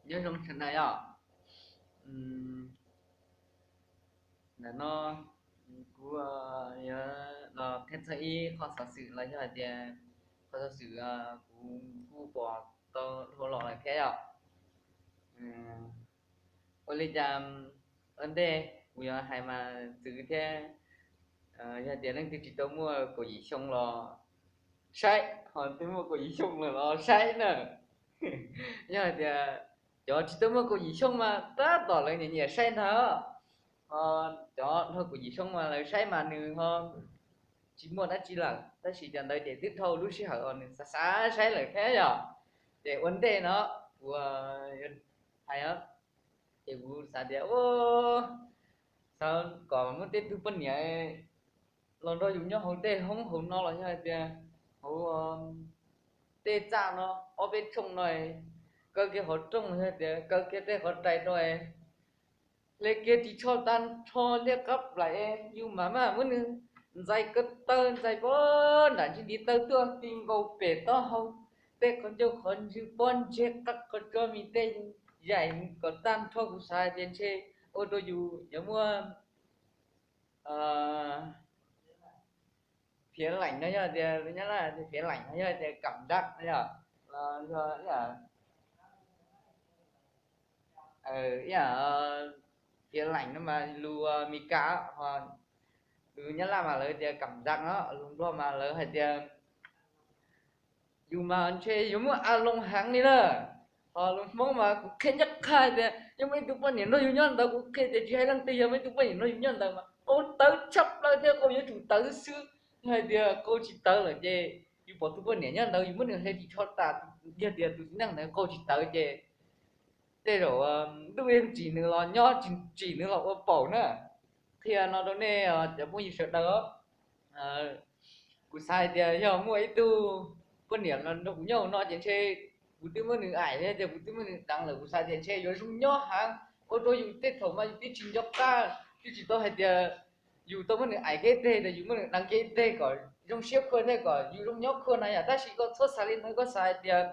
Nyob zoo sawv daws os. Ntawm no kuv yuav los qhia txog ib qho xov xwm los yog hais tias qho xov xwm kuv kuj pom tau dhau los lawm thiab yom. Ua li cas ua ntej kuv yuav hais mas txwv thiab, yog tias leej twg tsis tau muaj kaum yim xyoo los saib, ho leej twg muaj kaum yim xyoo lawm los saib na. Yog hais tias cov tsis tau muaj kaum yim xyoo mas tab tom lawv nyiam nyiam saib ntag. Ho cov dhau kaum yim xyoo mas lawv saib mas nws ho tsis muaj dab tsi lawm, tab sis cov ntawd ces twb dhau lub sij hawm uas nws xav xav saib lawm thiab yom. Ces ua ntej no kuv hais, ces kuv xav tias xav kom muaj tej tug poj niam los nrog yus nyob hauv tej hoob hauv no los yog hais tias hauv tej txaj no, ob peb tshooj no, kaw kiag qhov rooj los yog tias kaw kiag tej qhov rais rau, hle kiag ris tsho tag nrho liab qab plaim, yus mam maj muab nws ntxais ko taw ntxais pog nram ntsis ntiv taw tuaj ti nkaus pem taub hau, tej qhov ncauj qhov ntswg pob ntseg qab qhov tsuab mis tej yaim kom tag nrho. Kuv xav hais tias ntshe ua rau yus yuav muaj phiav laim no, yog tias lus Nyab Laj phiav laim no yog tias kam nrab no yog, phiav laim no mas lus Mes Kas, ho lus Nyab Laj mas lawv tias kam nrab no, lus Nplog mas lawv hais tias yus mas ntshe yuav muaj a loo heev li na. Ho lus Hmoob mas kuv qhia ncaj qha tias yog muaj ib tug poj niam nrog yus nyob ntawd, kuv qhia tias tsis hais leej twg, yog muaj ib tug poj niam nrog yus nyob ntawd mas qau tawv tshaj plaws thiab, qau yuav tsum tawv xwb. Yog hais tias qau tsis tawv lawm ces yus pom tus poj niam nyob ntawd yus muab nws hle ris tsho tas, yog tias tus txiv neej ntawd qau tsis tawv ces tej zaum ntuj yeej tsim nws los nyob, tsis tsim nws los ua paum na. Qhia no rau nej cov phooj ywg sawv daws. Kuv xav hais tias yog muaj ib tug poj niam nrog kuv nyob hauv no ces ntshe kuv twb muab nws aim thiab tias kuv twb muab nws deev lawm. Kuv xav tias ntshe yuav zoo nyob heev, ua rau yus tej thaum mas yus twb tsis nco qab, twb tsis tau hais tias yus tau muab nws aim kiag teg, yus muab nws deev kiag teg kom zoo siab khua thiab kom yus zoo nyob khua na yom. Tab sis koj txhob xav li ntawd, koj xav hais tias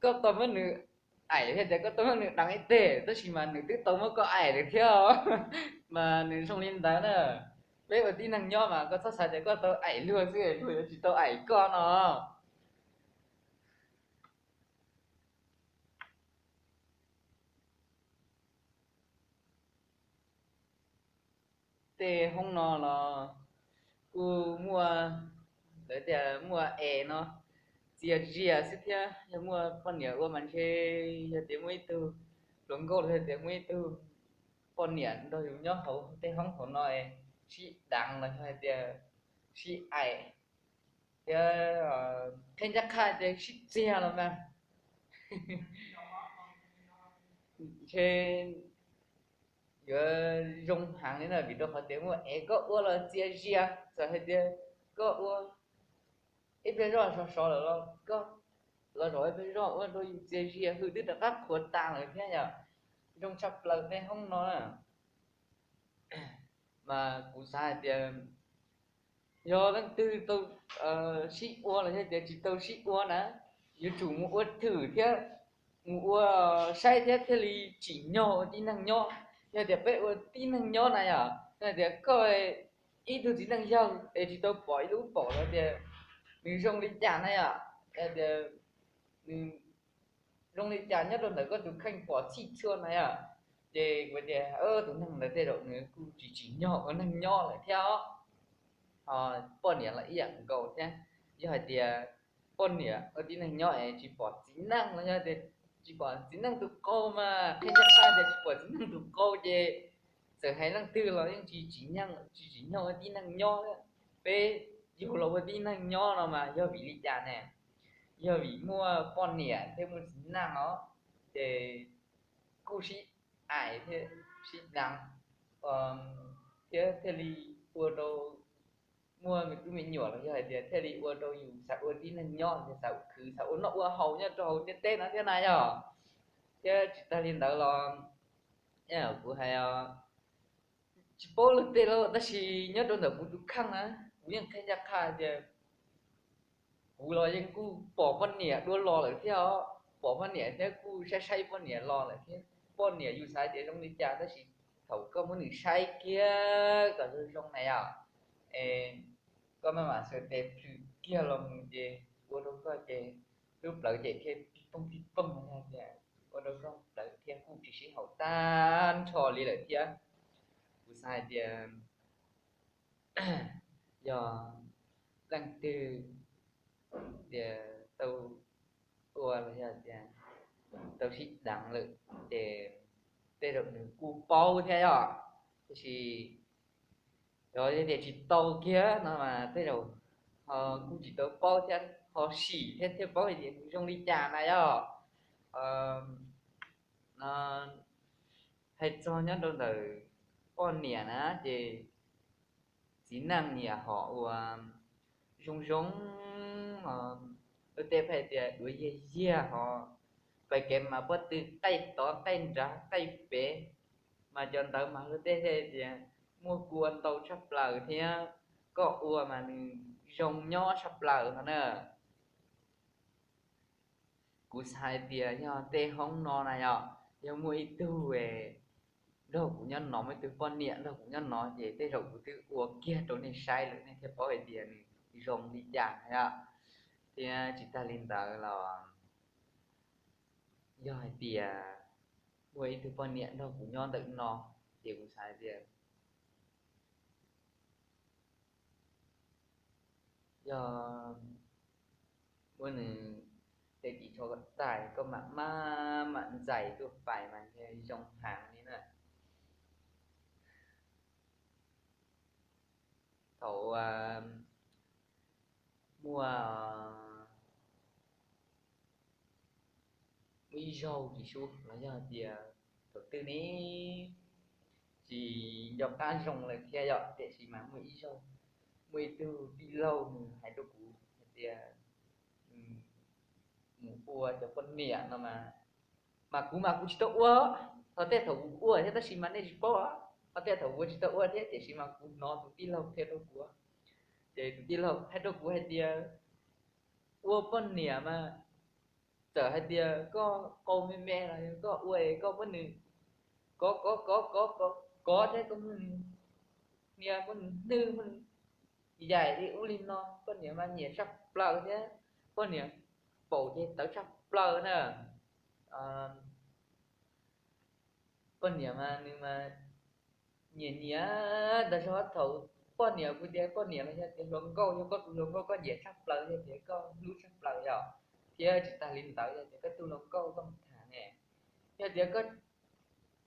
koj tau muab nws aim thiab tias koj tau muab nws deev ib teg, tab sis mas nws twb tau muab koj aim lawm thiab. Mas nws zoo li ntawd na. Peb ua tib neeg nyob mas koj txhob xav tias koj tau aim luag xwb luag yuav tsis tau aim koj no. Tej hoob no los kuj muaj, lawv tias muaj es no, txias zias xwb thiab. Yog muaj poj niam ua mas ntshe yog tias muaj ib tug hluas nkauj los yog tias muaj ib tug poj niam nrog yus nyob hauv tej hoob hauv no sib deev los yog hais tias sib aim thiab, qhia ncaj qha tias sib txiag los mas ntshe yuav zoo heev li na, vim rau qhov tias muaj es koj ua los txias zias, txawm hais tias koj ua ib pliag zoj sov sov lawm los koj los zaum ib pliag zoj ua rau yus txias zias hwj twb rov qab qhuav tas lawm thiab yom. Zoo tshaj plaws tej hoob no na. Mas kuv xav hais tias yog leej twg tau sib ua los yog tias tsis tau sib ua na, yuav tsum mus ua thwm thiab mus ua saib thiab thiaj li tsim nyog ua tib neeg nyob. Yog tias peb ua tib neeg nyob na yom, yog tias koj ib tug txiv neej yawg es tsis tau pom ib lub paum los tias nws zoo li cas na yom, yog tias nws zoo li cas nyob rau ntawm koj tus kheej pom txhij txhua na yom, ces kuv tias tus neeg ntawd tej zaum nws kuj tsis tsim nyog ua neeg nyob lawm thiab os. Ho poj niam los ib yam nkaus thiab. Yog hais tias poj niam ua tib neeg nyob es tsis pom txiv neej los yog tias tsis pom txiv neej tus qau mas qhia ncaj qha tias tsis pom txiv neej tus qau ces txawm hais leej twg los yeej tsis tsim nyog, tsis tsim nyog ua tib neeg nyob. Peb yug los ua tib neeg nyob no mas yog vim li cas ne? Yog vim muaj poj niam thiab muaj txiv neej os, ces kuj sib aim thiab sib deev, thiab thiaj li ua rau muaj me tub me nyuam los yog hais tias thiaj li ua rau yus xav ua tib neeg nyob, xav khwv, xav ua noj ua haus nyob rau hauv ntiaj teb no thiab na yog. Thiab tsis tag li ntawd los, kuv hais tsis paub luag tej lawm tab sis nyob rau ntawm kuv tus kheej na, kuv yeej qhia ncaj qha tias kuv los yeej kuj pom poj niam dua los lawm thiab os. pom poj niam thiab kuj saib saib poj niam los lawm thiab. Poj niam yus xav tias zoo li cas tab sis thaum koj muab nws saib kiag kom zoo zoo na yom, es koj maj mam sawv tes plhws kiag los mus ces ua rau koj ces lub plawv ces thiaj pig poog pig poog no tias ua rau koj plawv thiaj kuj tsis sib haum tag nrho li lawm thiab. Kuv xav hais tias yog leej twg tias tau ua los yog tias tau sib deev lawm ces tej zaum nws kuj paub thiab yom, tiam sis yog tias tsis tau kiag no mas tej zaum ho kuj tsis tau paub thiab, ho sim thiab thiaj paub hais tias nws zoo li cas na yom. No hais txog nyob rau ntawm poj niam na ces txiv neej nyiam hom uas zoo zoo, luag tej pheej tias duav yiag yiag ho pais kev mas pob tw qaij tod qaij nrad qaij pem, mas cov ntawd mas luag tej tias muaj kua ntau tshaj plaws thiab koj ua mas nws zoo nyob tshaj plaws no na. Kuv xav hais tias yog tej hoob no na yom, yog muaj ib tug nrog kuv nyob no, muaj ib tug poj niam nrog kuv nyob no ces tej zaum kuv twb ua kiag rau nej saib lawm nej thiaj paub hais tias nws zoo li cas na yom. Thiab tsis tag li ntawd los yog hais tias muaj ib tug poj niam nrog kuv nyob ntawm no ces kuv xav hais tias yog muab nws tej ris tsho kom tag koj mam maj mam ntxais tuaj pais mas nws zoo heev li na. Thaum muaj muaj ib zaug tsis sub los yog tias thaum twg ne tsis nco qab zoo lawm thiab yom, tiam sis mas muaj ib zaug muaj ib tug tij laug nws hais rau kuv hais tias mus ua cov poj niam no mas, mas kuv mas kuv tsis tau ua, ho tej thaum kuv ua thiab tab sis mas nej tsis paub, ho tej thaum kuv tsis tau ua thiab tiam sis mas kuv hnov tus tij laug qhia rau kuv, ces tus tij laug hais rau kuv hais tias ua poj niam mas txawm hais tias koj qau me me los yog koj ua es koj muab nws kov kov kov kov kov kov thiab koj muab nws hnia muab nws hnwj muab nws yaim li ub li no poj niam mas nyiam tshaj plaws thiab poj niam paum ces tawv tshaj plaws na. Poj niam mas nws mas nyiam nyiam tag zog thaum poj niam kuv tias poj niam los yog tias hluas nkauj, yog koj tus hluas nkauj koj nyiam tshaj plaws yog tias koj hlub tshaj plaws yom, thiab tsis tag li ntawd yog tias koj tus hluas nkauj koj mus tham ne, yog tias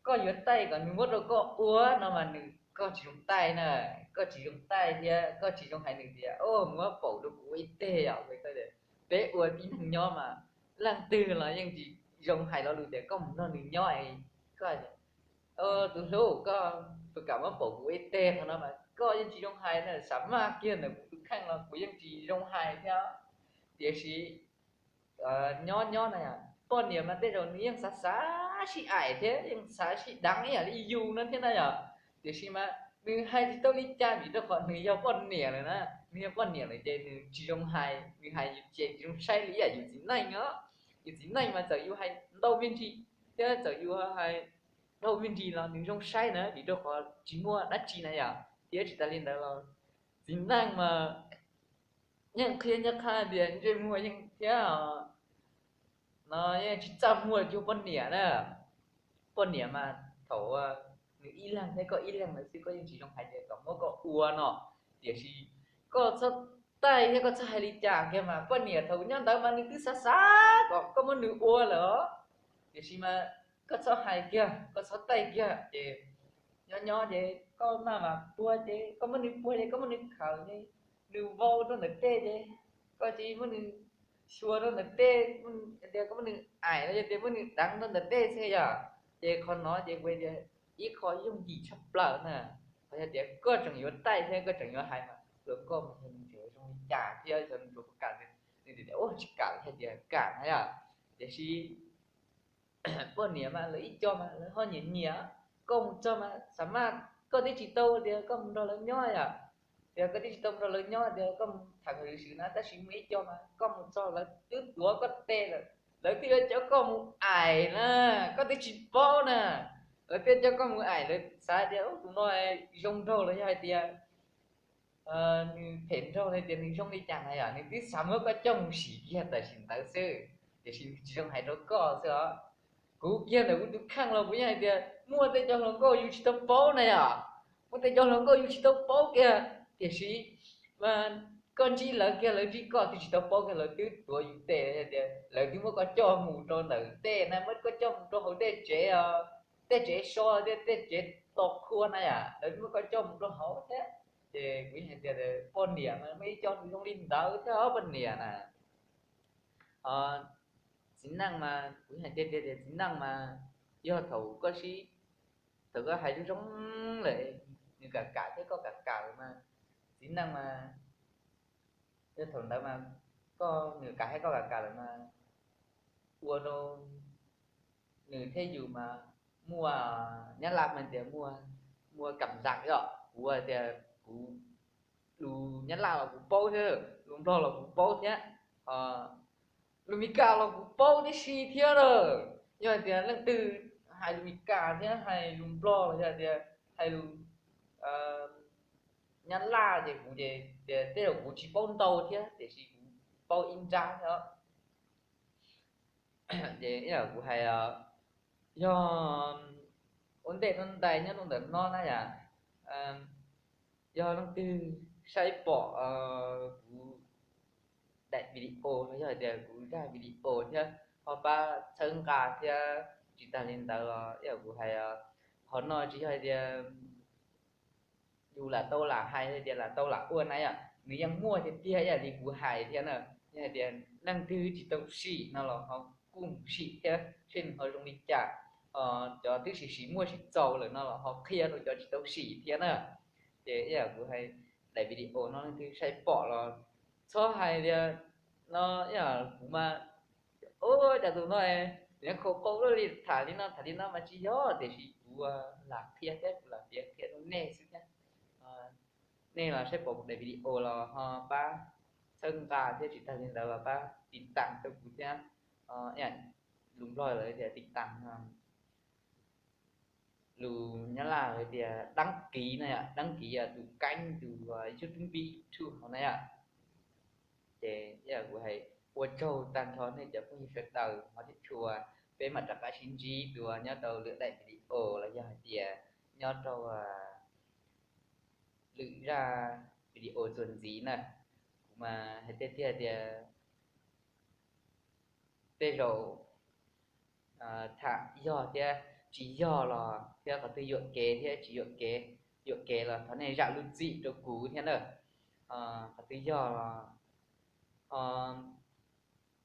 koj yuav taij kom nws muab rau koj ua no mas nws koj tsis zoo taij na, koj tsis zoo taij thiab koj tsis zoo hais nws tias o muab paum rau kuv ua ib teg os. Peb ua tib neeg nyob mas leej twg los yeej tsis zoo hais lo lus tias koj mus nrog nws nyob, koj tus hlub koj puas kam muab paum kuv ua ib teg qhov no mas koj yeej tsis zoo hais na, xav maj kiag ntawm kuv tus kheej los kuv yeej tsis zoo hais thiab. Tiam sis nyob nyob na yom, poj niam mas tej zaum nws yeej xav xav sib aim thiab yeej xav sib deev ib yam li yus no thiab na yom. Tiam sis mas nws hais tsis tau li cas vim rau qhov nws yog poj niam lawm na, nws yog poj niam lawm ces nws tsis zoo hais, nws hais ces tsis zoo saib li ib yam yus txiv neej os. Yus txiv neej mas txawm yus hais ntau me ntsis thiab txawm yus hais dhau me ntsis los nws zoo saib na vim rau qhov tsis muaj dab tsi na yom. Thiab tsis tas li ntawd los txiv neej mas yeej qhia ncaj qha tias ntsej muag yeej thiab no yeej tsis txaj muag cuag poj niam na. Poj niam mas thaum nws ib leeg thiab koj ib leeg lawm xwb koj yeej tsis zoo hais tias kom muab koj ua no, tiam sis koj txhob taij thiab koj txhob hais li cas kiag mas poj niam thaum nyob ntawd mas nws twb xav xav kom koj muab nws ua lawm os. Tiam sis mas koj txhob hais kiag, koj txhob taij kiag ces nyob nyob ces koj maj mam puag ces koj muab nws puag ces koj muab nws khawm ces nws vau rau ntawm tej ces koj tsis muab nws xyuas rau ntawm tej, tias koj muab nws aim los yog tias muab nws deev rau ntawm tej xwb yom. Ces qhov no ces kuv tias ib qho yooj yim tshaj plaws na. Qhov yog tias koj tseem yuav taij thiab koj tseem yuav hais mas hluas nkauj mas yog nws tseem zoo li cas thiab xyov nws tsuas kam, nws tias ua tsis kam los yog tias kam na yom. Tiam sis poj niam mas lawv ib co mas lawv ho nyiam nyiam, koj mus txog mas xav maj, koj twb tsis tau tias koj mus nrog lawv nyob yom, tias koj twb tsis tau mus nrog lawv nyob tias koj mus tham khawv lwm swm na, tab sis muaj ib co mas koj mus txog lawv twb tuav koj tes lawm, Lawv twb yuav coj koj mus aim na, koj twb tsis paub na. Lawv twb coj koj mus aim, lawv xav tias tus no zoo nraug los yog hais tias nws phem nraug, hais tias nws zoo li cas na yom, nws twb xav muab koj coj mus sim kiag tam sim ntawd xwb, tiam sis nws tsis zoo hais rau koj xwb os. Kuv kiag ntawm kuv tus kheej los kuv yeej hais tias muaj tej cov hluas nkauj yus tsis tau paub na yom, muaj tej cov hluas nkauj yus tsis tau paub kiag, tiam sis koj ntsib lawv kiag lawv ntsib koj twb tsis tau paub kiag, lawv twb tuav yus tes hais tias lawv twb muab koj coj mus rau ntawm tej na, muab koj coj mus rau hauv tej tsev, tej tsev so thiab tej tsev tos khua na yom, lawv twb muab koj coj mus rau hauv thiab. Ces kuv yeej hais tias poj niam mas muaj ib co nws zoo li ntawd thiab os poj niam na. Txiv neej mas kuv yeej hais tias, tias txiv neej mas yog thaum koj sib, thaum koj hais zoo zoo lawm, nws kam kam thiab koj kam kam lawm mas, txiv neej mas yog thaum ntawd mas koj, nws kam thiab koj kam kam lawm mas ua rau nws thiab yus mas muaj, Nyab Laj mas tias muaj, muaj kam zam yom, kuv tias kuv lus Nyab Laj los kuv paub thiab, lus Nplog los kuv paub thiab, lus Mis Kas los kuv paub tib si thiab lawm. Yog hais tias leej twg hais lus Mis Kas thiab hais lus Nplog los yog tias hais lus Nyab Laj ces kuv ces tias tej zaum kuv tsis paub ntau thiab tiam sis kuv paub ib nrab thiab. Ces ib yam kuv hais, yog ua ntej no ntais nyob rau ntawm no na yom, yog leej twg saib pom kuv daim video los yog hais tias kuv zaj video thiab ho pab txhawb nqa thiab tsis tag li ntawd los ib yam kuv hais, qhov no tsis yog hais tias yus lam tau lam hais tias lam tau lam ua na yom, nws yeej muaj tiag tiag ib yam li kuv hais thiab na. Yog hais tias leej twg tsis tau sim no los ho kuj sim thiab seb nws ho zoo li cas. Cov twb sim sim muaj sib txaus lawm no los ho qhia rau cov tsis tau sim thiab na. Ces ib yam kuv hais daim video no leej twg saib pom los txhob hais tias no ib yam kuv mas, ua cas tus no nws khaus qau luaj li, tham li no tham li no mas tsis yog, tiam sis kuv lam qhia thiab kuv lam piav qhia rau nej xwb thiab. Nej los saib pom kuv daim video los ho pab txhawb nqa thiab tsis tag li ntawd los pab tiv tas rau kuv thiab. Lus Nplog lawv tias tiv tas, lus Nyab Laj lawv tias đăng ký no yom, đăng ký tus keeb tus YouTube, YouTube hauv na yom. Ces kuv hais ua tsaug tag nrho nej cov phooj ywg sawv daws hmov thiab tshua, peb mam rov qab sib ntsib dua nyob rau lwm daim video los yog hais tias nyob rau lwm zaj video txuas ntxiv na. Kuv mas hais tiag tiag tias tej zaum tham yog thiab tsis yog los thiab qhov twg yuam kev thiab tsis yuam kev, yuam kev los thov nej zam lub txim rau kuv thiab na. Qhov twg yog los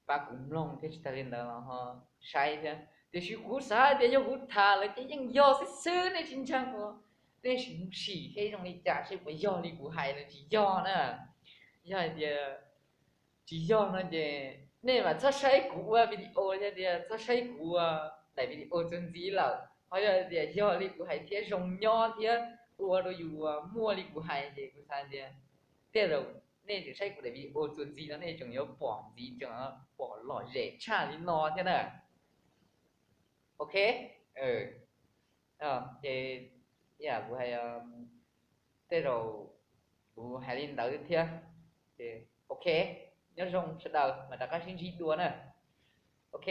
pab kuv mloog thiab tsis tag li ntawd los ho saib thiab. Tiam sis kuv xav hais tias yog kuv tham lawm ces yeej yog xwb xwb, nej tsis ntseeg uas nej sim mus sim seb zoo li cas seb puas yog li kuv hais los tsis yog na. Yog hais tias tsis yog no ces nej mam txhob saib kuv ua video, yog tias txhob saib kuv ua daim video txuas ntxiv lawm. Ho yog tias yog li kuv hais thiab zoo nyob thiab ua rau yus muaj li kuv hais ces kuv xav tias tej zaum nej tseem saib kuv daim video txuas ntxiv no nej tseem yuav pom ntxiv, tseem pom lom zem tshaj li no thiab na. Ok, ces kuv hais, tej zaum kuv hais li ntawd thiab. Ok, nyob zoo sawv daws, mam rov qab sib ntsib dua na. Ok.